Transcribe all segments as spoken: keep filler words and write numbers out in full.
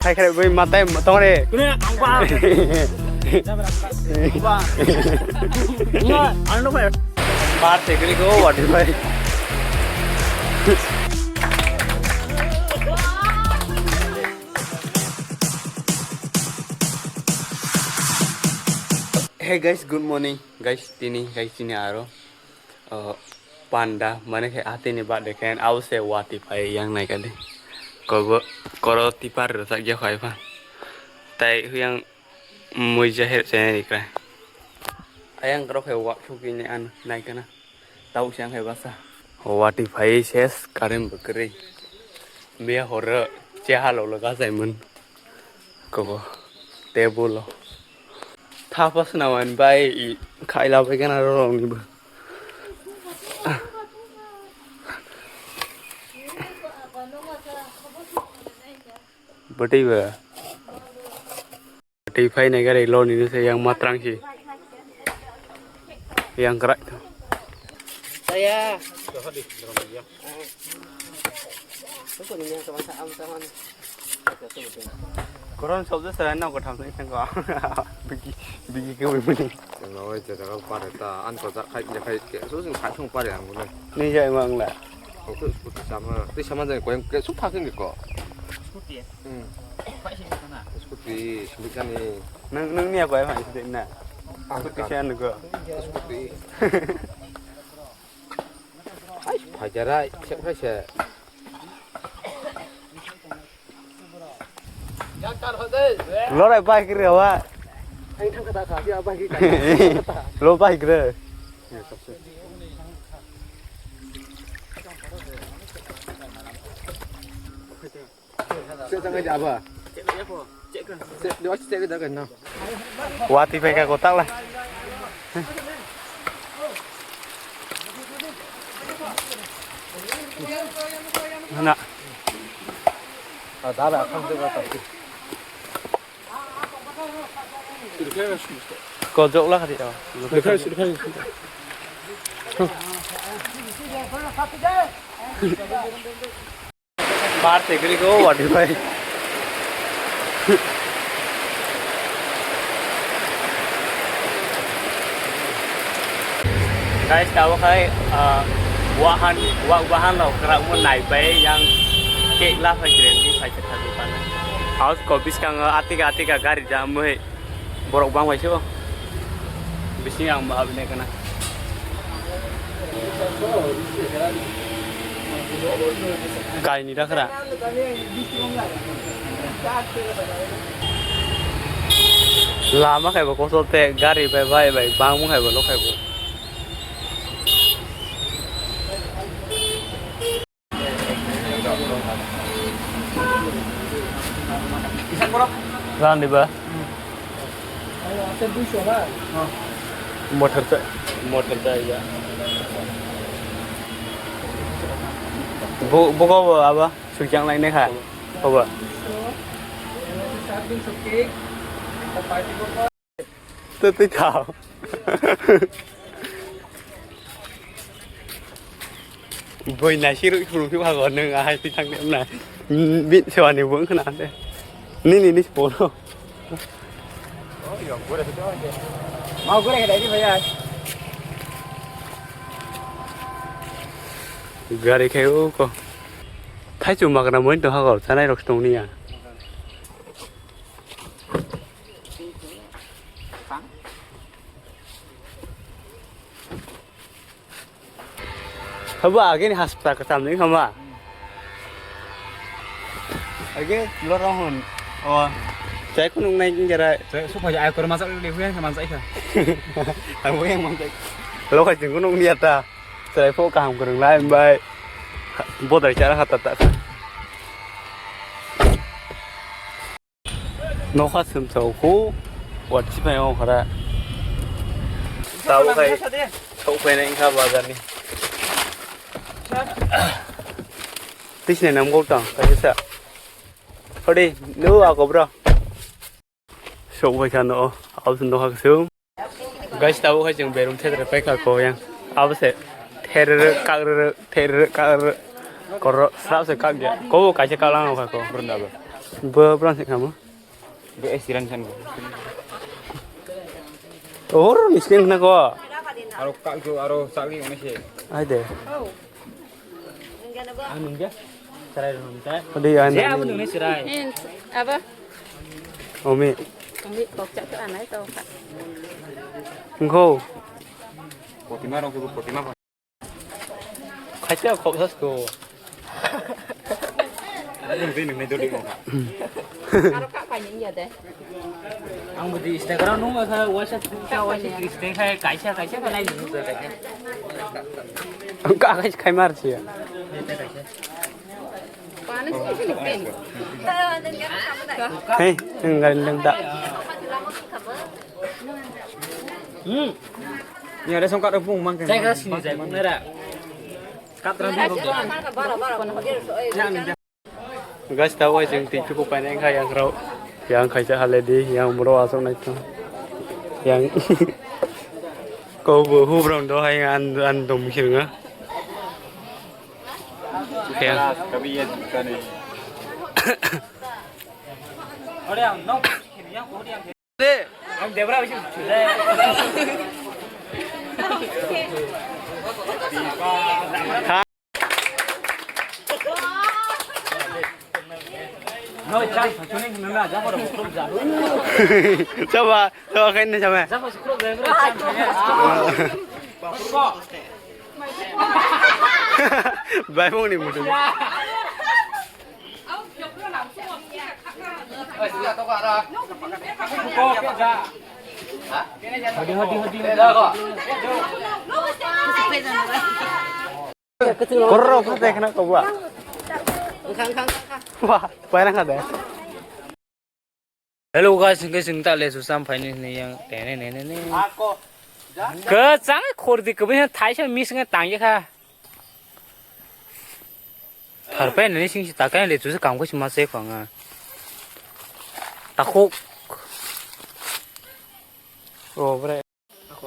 Phai khe bai matai tongre. Kune ang ba. Ba. Nyo, ano ba. Bar te gri go, what if I? Hey guys, good morning. Guys, tini, guys, tini aro. Oh, panda, mane khe atini birthday khe, abo se wati pai yang nai kali. Kobo, koro tipar rwchak ya khai pha. Tai huyang muija her chai ni kra. Ayang kro khe wa phuki ni an nai kana. Tau siang khe basa. Wati pai ses karim bwkrwi. Miya horo cheha lo lo gajai mun. Kobo table o. Thapa swnamani bai i khaila bai gana rorok ni bo. Bwtwi ba. Twi phainai gari lo nini se yang matrang si. Yang krak. Saya. Koron sobje sarai no kotham sai thang ko. Bigi bigi ke bui muni. No wai je daga pare ta an ko ja khai je khai ke so sing khai sung pare ang ne. Ni jai mang la. Ko scooty sama. Ti sama jai ko ke su phakin ko. Scooty. Hmm. Scooty, sumit kani. Nang, nang niya koi phai sini na. Ang scooty kan. Siya nugo. Scooty. Hai, phajarai, sek phai se. Lorai bike re wa. Ang thang kata kha, ya bike ka. Lo bike re. Wati pai ka kotak la. Hana. Ko jok la khadi. Bar te gri go wadi bai. Guys, tabo khai, ah, wahan, wa-, wahan rok kwrak mo nai bai yang cake la phai kre ni phai khe thang pana. House ko biskango atika atika gari jam bai. Borok bang bai se o. Bising ang ba abinai kana. Kaini dakhra. Lama khaibo kosol te gari bai bai bai bang mo khaibo lo khaibo. Rani ba? Motor cha, motor cha ya. Bu, bu ko aba sujang lai ne kha. Ko ba? Twi twi thao. Boi nai sirwi phuru khe bago nwng ahai twi thang de na. Bit sewani bo wngkha na de. Nini ni siporo. Mau gure khe dai di bhaiya. Gari khai o ko. Thaichu magna moi to hago chanai rok tong niya. Habo agini hospital ka tamni khama. Age lorong hon. O. Chai kunung nai jara. Chai su phai ai kor masa le huya ka mansa ikha. Abo yang mansa. Lo ka jing kunung niya ta. Chai pho kaham kurung lai bai. Bodai chara khata ta. Nokha sumsao khu watsi phai o khara. Tabo khai sok phai nai kha bazar ni. Tisne nam gol tang kaisa. Hodi nu ako bro. Sok phai kha no abos nokha ksung. Guys, tabo khai chwng berum thetre paikha ko yang. Abo se therere kakrere therere kakrere. Koro srap se kak ya. Ko kaisa kaklang kha ko. Brunda bo. Bo bwrang se kamo. Be siran san go. Or ni sing na go. Aro kak jo, aro chak ni se. Ai de. Ang nungja. Serai rung ta. Odi ai. Je abu nungni serai. Abo. Omi. Omi kok chak to anai to. Ngo. Potima rong ko potima. Khacha khok sas ko. Nung tei nung nei dodi mo. Aro ka pai ni ya de. Ang budi Instagram nung ka waisa ka waisa Instagram ka kaisa kaisa ka nai nung ka kaisa. Ang ka kaisa khai mar chi ya. Hey, ang garin lang da. Hmm. Ya, ada songkat opung mang. Saya kasih nih, saya nera. Guys, tahu aja yang tinggi kok panen kayak yang rau, yang kayak haledi, yang bro asok naik tuh, yang kau bu hu bro do hai an an dom sih nggak? Ya. Coba, coba kayak ini coba. Bai mung ni mutu. Hadi, hadi, hadi. Korro kha de khna ko ba. Wah, pairang kha de. Hello guys, hingke sing ta le susam phaini ni yang tene ne ne ne. Ke chang khor di ke bini thai sa mis nge tang ye kha. Thar pai nani sing si takai le chu kam ko si ma se khang a. Takhuk. O bre.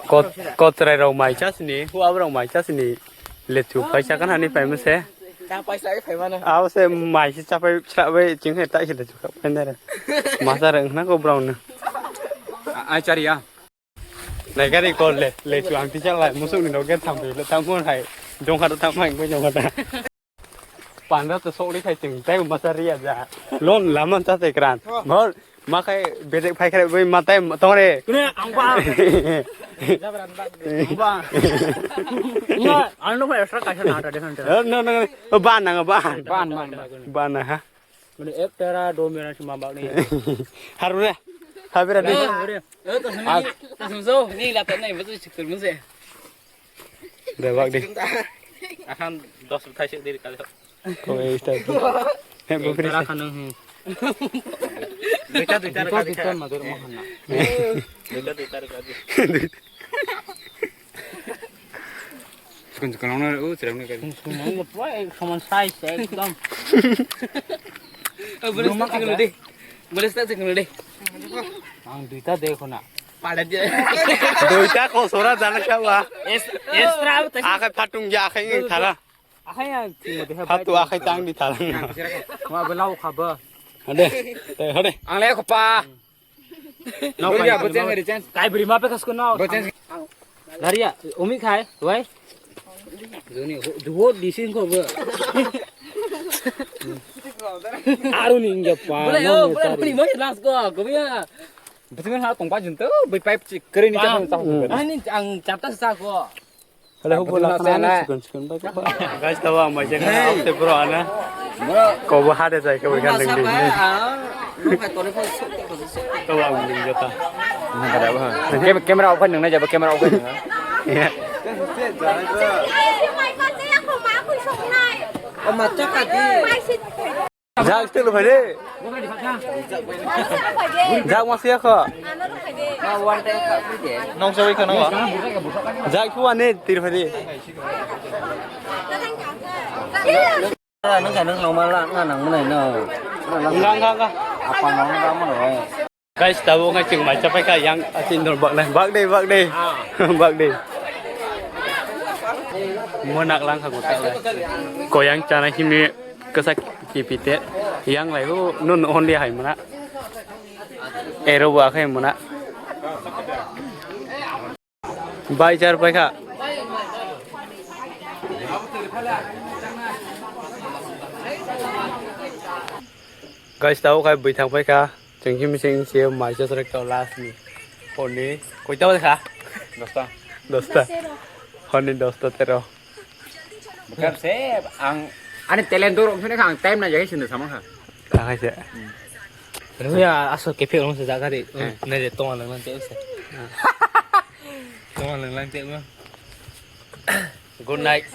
Kot, kotrai rok mai cha sini, hua rok mai cha sini. Lechu paisa kan hani pai mese. Cha paisa ai pai mano. Abo se mai si cha pai chra bai ching he tai se lechu pai nare. Masa reng na ko brown na. Ai chari ya. Nai gari kol le, lechu ang ti cha lai musuk ni rok ge tham le tham kon hai. Dong kha tham hai ko jong kha. Panda to sokri khai chwng tei masa riya ja. Lon laman cha te kran. Bol ma khai bedek phai khai bai ma tai tong re. Kune ang ba. Ang ba. Ino ang no extra kaisa na ta defend. No no no. Ban nang ban. Ban ban. Ban na ha. Mane ek tera do mera sima bak ni. Harune. Habira ni. Eh, to sung ni, to sung so ni la ta nai ba tu sikul muse. Debak di. Akan dos bethai sik diri kali. Kau eh start. He bukri. Tara khanang he. Duita duita reka duita. Duita duita reka. Sukun sukun ono o cherang ni kali. Sukun ono pura ek saman size ekdom. Boleh start sukun deh. Boleh start sukun deh. Ang duita dekho na. Pada je. Duita ko sora jana kya hua? Extra. Akai phatung ya akai thara. Akai ya. Phatu akai tang di thara. Ma belau khaba. Hade. Hade. Ang le ko pa. Nokya bochenga ri chen. Kai bri ma pe kas ko na. Bochenga. Daria umi khai wai. Joni ho di sin ko ba. Aru ni inge pa. Bole yo bole ni mas las ko ko ya. Bochenga ha tong pa jin to bai pipe chik kare ni ta. Ani ang chapta sa ko. Hello, hukbo lakna ani sikon sikon bai kapa. Guys, tawa ang bai jeng na, off te bro ana. Kobo hade jai kabo ikan deng deng. Tawa ang deng jota. Camera off nang na jabo camera off nang. Iya. Ama chakati. Jak telu phai de. Jak mas ya kho. Nong sawi kho nong. Jak kho ane tir phai de. Nang ka nang nong mala nga nang mane no. Nga nga nga. Apa nong ra mo no. Guys, tabuk ngai chwng mai chapai kha yang asin dor bak nai. Bak de, bak de. Bak de. Mo nak lang kha gota. Koyang chana himi kasa Kipite yang lai hu nun only hai mana. Ero wa khai mana. Bai char pai kha. Guys, tau khai bui thang pai kha. Chengki mising si mai chasrek tau last ni. Honi koita bai kha? Dosta. Dosta. Honi dosta tero. Bukan se ang ani talent dorong sini kang time na jai sini sama kha. Kang aja. Rumi ya asal kepe orang sejak hari. Eh. Nere tonga lang lang teu se. Tonga lang lang teu. Good night.